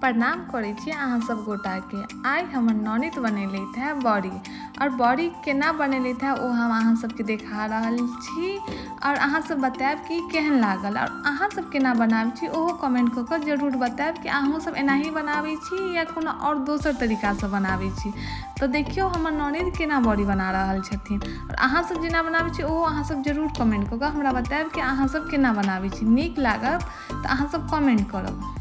प्रणाम करै छी अहाँ सब गोटाके। आइ हमर ननैद बनेलथि है बड़ी, आओर बड़ी केना बनेलथि है ओ हम अहाँ सबके देखा रहल छी, आओर अहाँ सब बतायब कि केहन लागल, आओर अहाँ सब केना बनाबै छी ओहो कमेंट कऽ कऽ जरूर बतायब कि अहूँ सब एनाही बनाबै छी या कोनो आओर दोसर तरीकासँ बनाबै छी। तऽ देखियौ हमर ननैद केना बड़ी बना रहल छथिन, आओर अहाँ सब जेना बनाबै छी ओहो अहाँ सब जरूर कमेंट कऽ कऽ हमरा बतायब कि अहाँ सब केना बनाबै छी। नीक लागत तऽ अहाँ सब कमेंट करब।